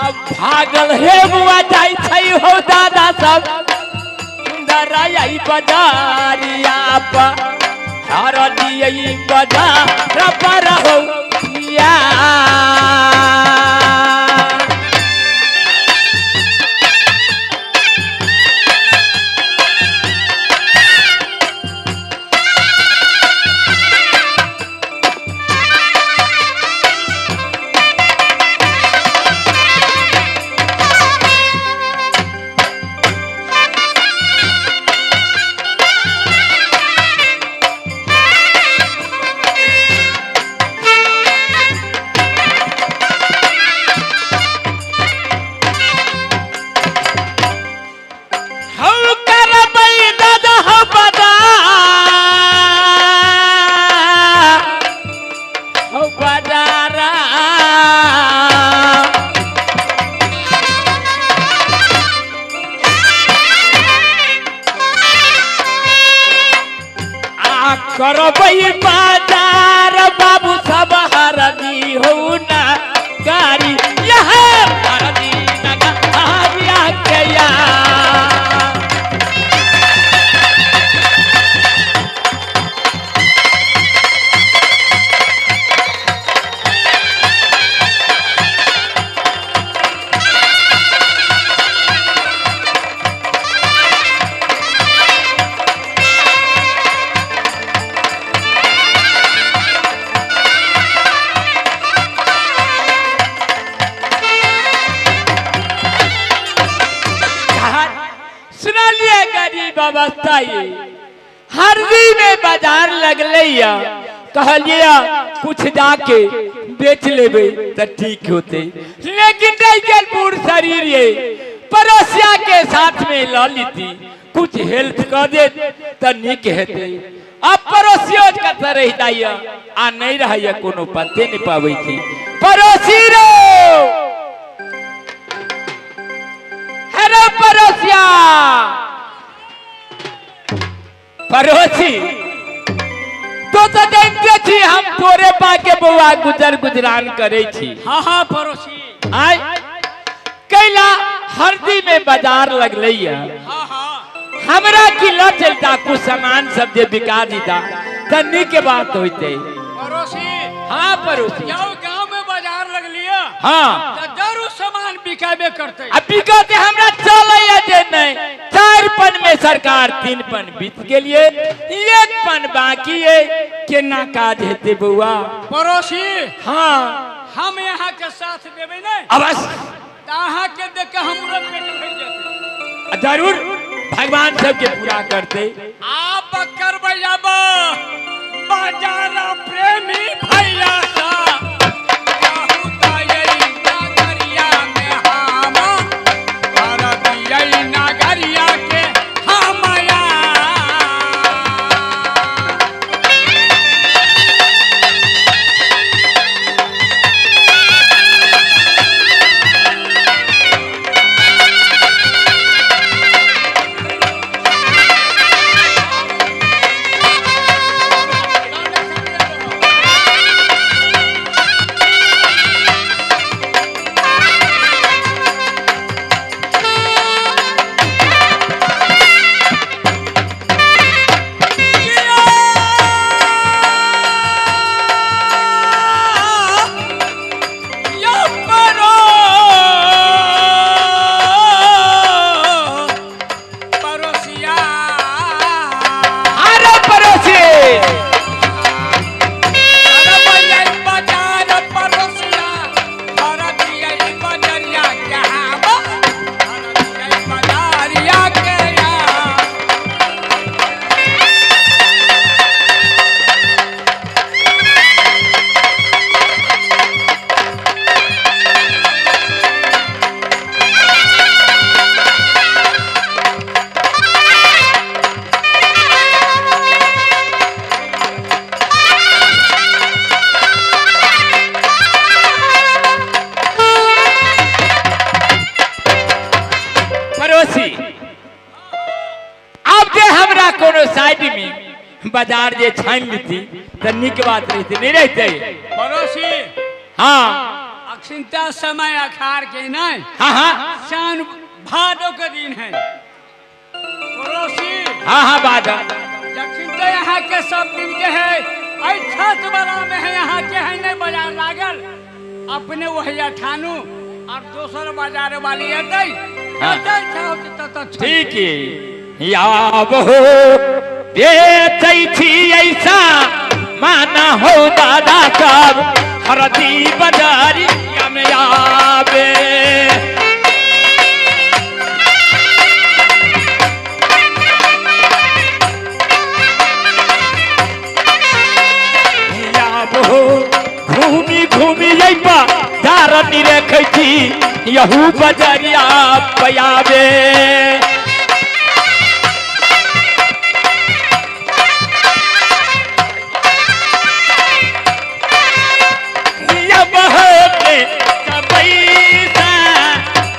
अब भागल हे बुआ जाई छै हो दादा सब सुंदर आई बाजारिया पर हर दियै बाजार पर हो या। हम करबै दादा हो बाजार हो बाजारा। आ करबै बाजार बाबू सब हरदी हो ना गाड़ी यह हरदी नगारिया के या। सुनलिए गरीब अवस्था ये हरदी में बाजार लगले या कहलिए कुछ जाके बेच लेबे त ठीक होते, लेकिन नहीं गेल बूढ़ शरीर ये पड़ोसिया के साथ में ल लीती कुछ हेल्प कर दे त निक हेते। अब पड़ोसियो कत रह जाइए आ नहीं रहैया कोनो पते नहीं पाबै छी पड़ोसी रो। हेलो पड़ोसिया पड़ोसी तो तो जानते छी हम तोरे पाके बउआ गुजर गुजरान करे छी। हाँ हाँ पड़ोसी आय कैला हरदी में बाजार लगले या हाँ हाँ हमरा की ल चलता कुछ सामान सब जे बिका दीता त नीक बात होते। पड़ोसी हाँ पड़ोसी जाओ गांव में बाजार लगलिया हाँ तो जरूर सामान बिकाबे करते। अब बिकते हमरा चलैया जे नहीं 4 पन में सरकार 3 पन बीत गेलिए 1 पन बाकी है केना काज हेते बउआ। पड़ोसी हाँ हम यहाँ के साथ देबै नहीं अवश्य अहाँ के देख के हमरो पेट भरि जेतै। जरूर भगवान सबके पूरा करते। आप करबै अब बाजार प्रेमी भैया सा कहू त यही नगरिया में हम हरदियै नगरिया के हमया। अरे पड़ोसी पड़ोसी अब जे हमरा कोनो साइड में बाजार जे छानि लीती त नीक बात रहते नहीं रहते। पड़ोसी हाँ अखिनता समय अखार के नहीं। हाँ हाँ शान भादो के दिन है पड़ोसी। हाँ हाँ बात दक्षिण तो यहाँ के सब दिन के है, छठ वाला में है यहाँ के है नहीं बाजार लागल अपने वही अठानू और दोसर बाजार वाली अतै। ठीक है या बहु बेचै छी ऐसा माना हो दादा साहब हरदी बाजारिया में आवे। या बहु घूमी घूमी अइबा दारनी रखै छी यहू बजरिया पयावे।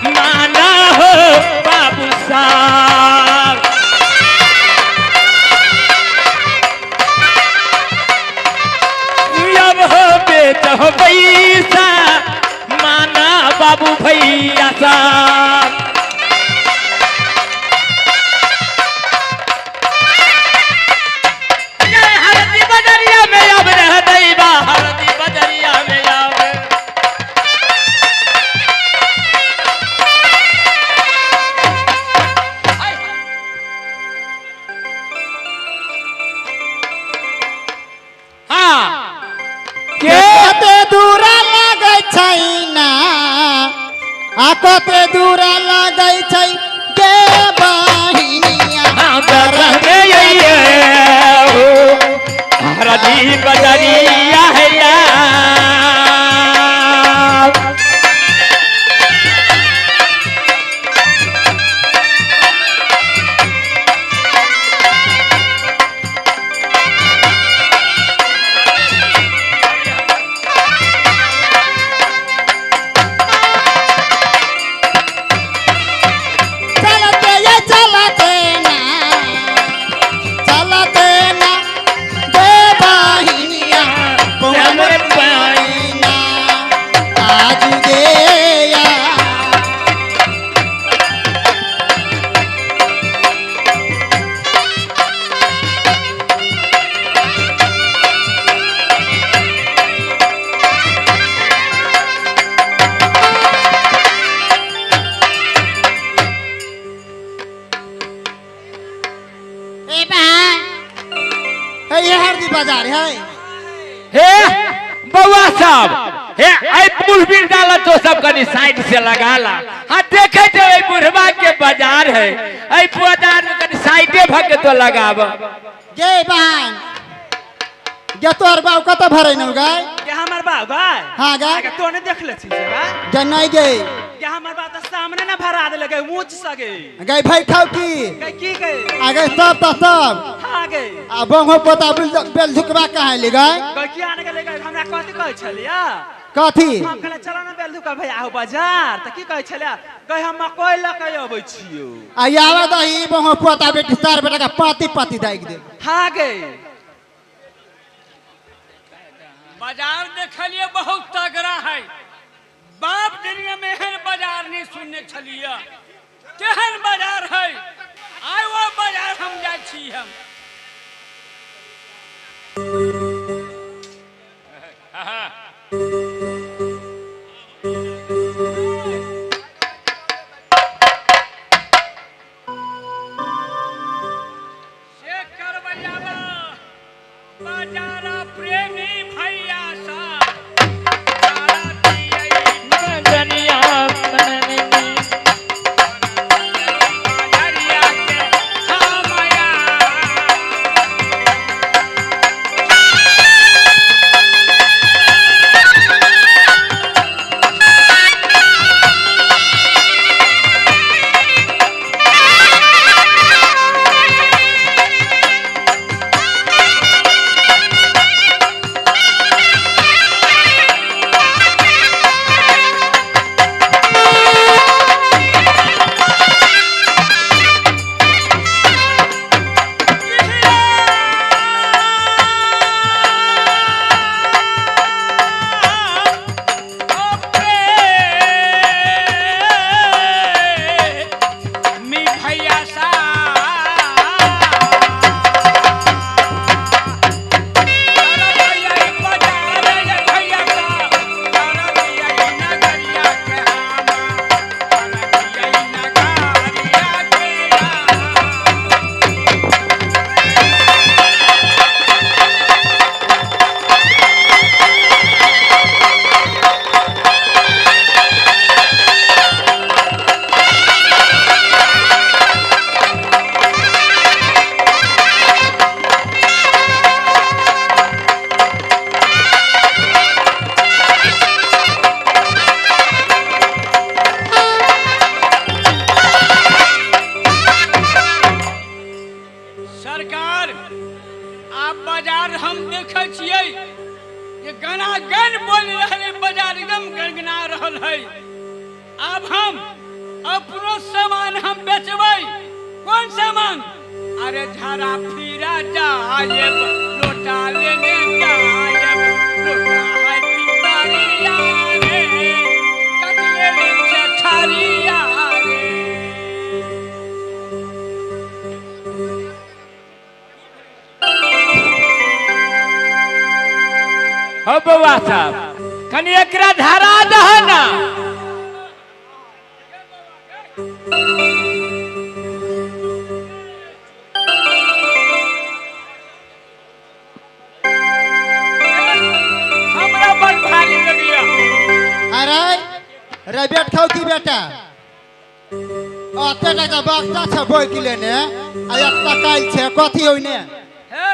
माना हो बाबू साहब अब हो बेच हो पैसा माना बाबू भैया साहब। हरदी बजरिया में अब रह दैबा हरदी बजरिया में आवे। कते दूरा लगै छै ना आ कते दूरा लगै छै गे बहिनिया हरदी बजरिया है। बाजार है हे बउआ साहब हे आई बुढ़बीर डाला तो सब कनी साइड से लगा ला। हाँ देखे थे बुढ़वा के बाजार है, आई बाजार में कनी साइडे भग तो लगाब। गे बहन गे तोर बाऊ कत भरे न गाय गे हमर बाऊ गाय। हां गाय तो ने देख ले छी से गाय गे नहीं गे गे हमर बाऊ त सामने न भरा दे लगे ऊंच सगे गाय भाई खाऊ की गे की गे आ गए सब त सब। हां गे आ बंगो पोता बेल झुकबा कहां ले गाय गे की आने के ले गाय हमरा कथि कहै छलिया कथि हम कहले चलो न बेल झुका भैया हो बाजार त की कहै छलिया गए हम मकई ल के अबै छियो आ आवा दही बंगो पोता बेटी तार बेटा का पाती पाती दाइक दे। हां गे बाजार देखलिए बहुत तगड़ा है बाप दुनिया में एहन बाजार नहीं सुनने छलिए तेहन बाजार है आइ वो बाजार हम जाइ छी हम। बाजारा प्रेमी भैया साहब रहल है। अब हम अपनो सामान हम बेचबै। कौन सामान? अरे झाड़ा फिरा जायब, लोटा लेने जायब, लोटा है पितरिया रे, कटले नीचे छरिया रे। हो बउआ साहब, कनी एकरा धरा दह ना। हमरा बड़ भारी लगिया। अरे रे बेट खाऊ की बेटा, अते टाका बक्सा छै बोइ के लेने आ एकटा काल्हि छै, कथी होइने? हे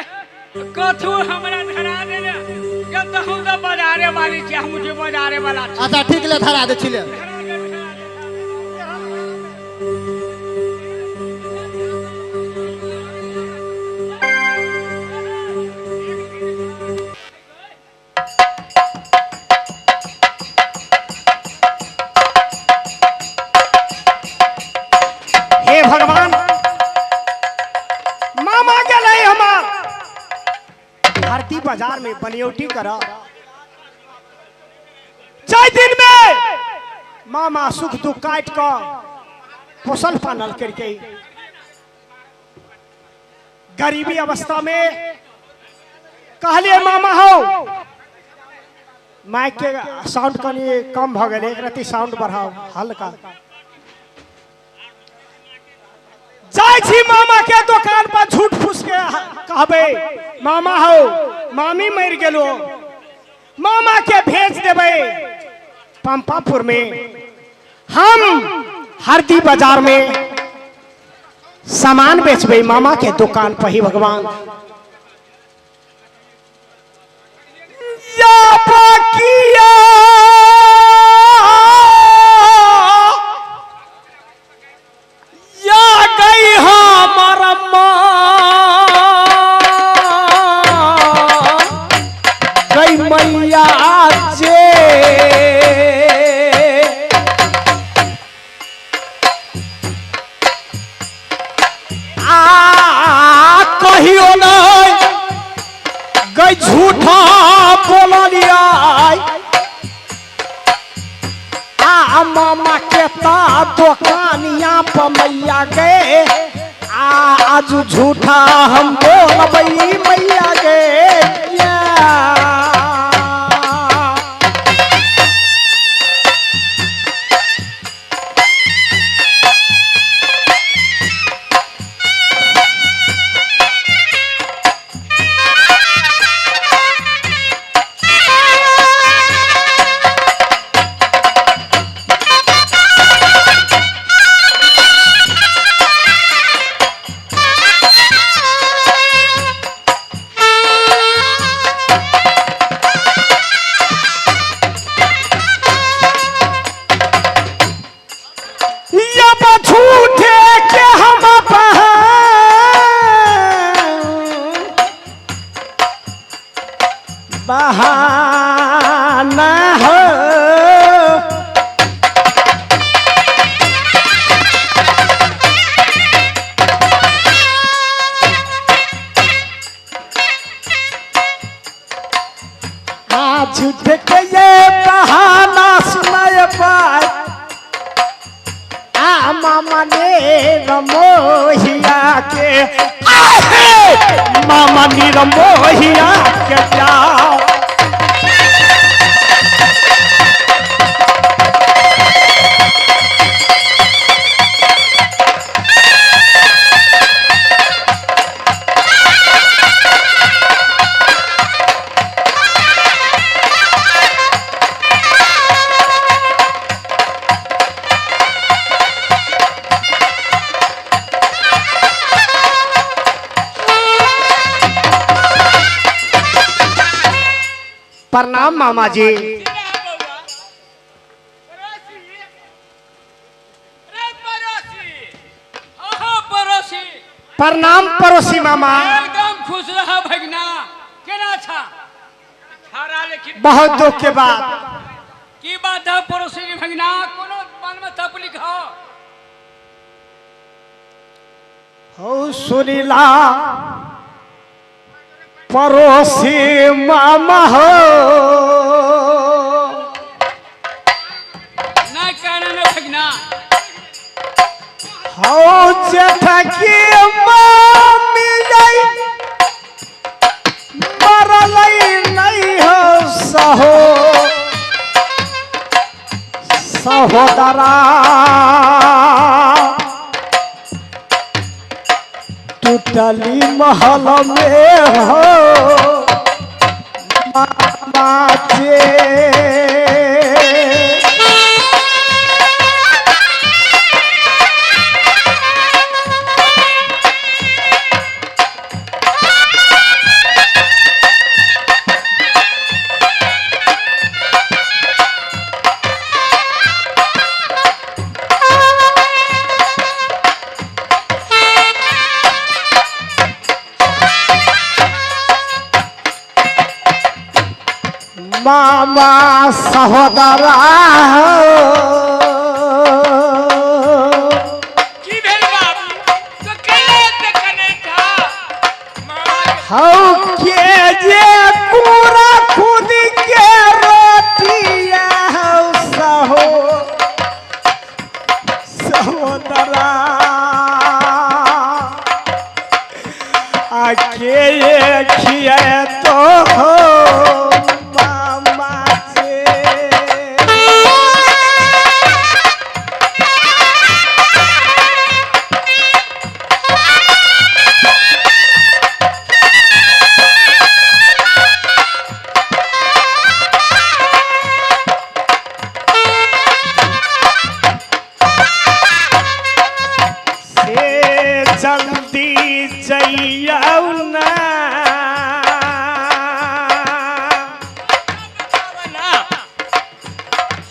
कथू हमरा धरा देने। जब तो हम तो बाजारे वाली छी, हम मुझे बाजारे वाला छी। अच्छा ठीक ले, धरा दे छिले। धरा दे, धरा दे। हे भगवान, मामा गेलै हमार भारती बाजार में बनियौटी कर। चार दिन में मामा सुख दुख काट क पोसल पानल करके गरीबी अवस्था में कहलिए मामा हो, माइक के साउंड कनी कम भ गेलै, एक रति साउंड बढ़ाओ हल्का। जाइ छी मामा के दुकान पर झूठ फूस के कहबै मामा हो मामी मर गेलो, मामा के भेज देबै पंपापुर में, हम हरदी बाजार में सामान बेचबै मामा के दुकान पर ही। भगवान या पाकिया या गई हमार माँ, गई मैया जे आ कहियो नहीं गई झूठा बोलिया आ मामा के ता दुकानिया पर मैया गे, आ आज झूठा हम बोलबै मैया गे। जब झूठे के हम बहाना हो, आ झूठे के ये बहाना सुनाए पाए आ मामा ने रमोहिया के, आहे मामा ने रमोहिया के जाओ। प्रणाम मामा जी। पड़ोसी, प्रणाम पड़ोसी मामा। एकदम खुश रह भगना, केना छा? बहुत दुख के बाद। की बात बताओ पड़ोसी भगिना कोनो मन में तप लिखो हो सुनीला पड़ोसी मामा हो ना कहना ना भगिना हो जेठकी मामी जाई मरलै नहीं हो सहो सहोदरा टूटली महल में हो मामा जे मामा सहोदरा की भेल बाबू तो कैले ते कने था मामा के हौ के जे पूरा खुद के रोटिया हौ सहो सहोदरा आ के ये खिए तो हो मामा से। से जल्दी जइयौ ना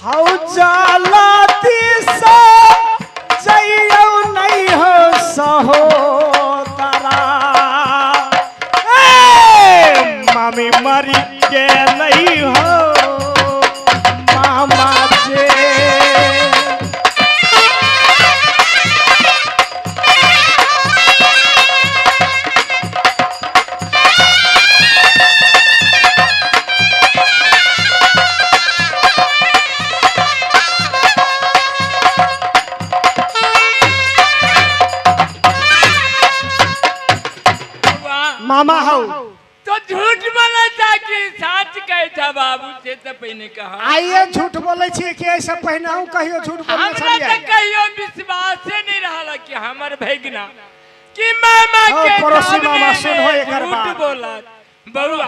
हौ जल्दी से जइयौ नहीं हो सहोदरा ए मामी मरी के नहीं हो मामा जे। मामा हौ तो झूठ बोला था कि सच कहे था बाबू से तो पहले कहा आइए झूठ बोले छियै कि ऐसे पहिने हम कहियो झूठ बोलने हमरा तो छलियै कहियो विश्वास नहीं रहा कि हमर भगिना कि मामा हौ, के पड़ोसी सामने मामा, सुनहो में एकर झूठ बात। बोला बउआ।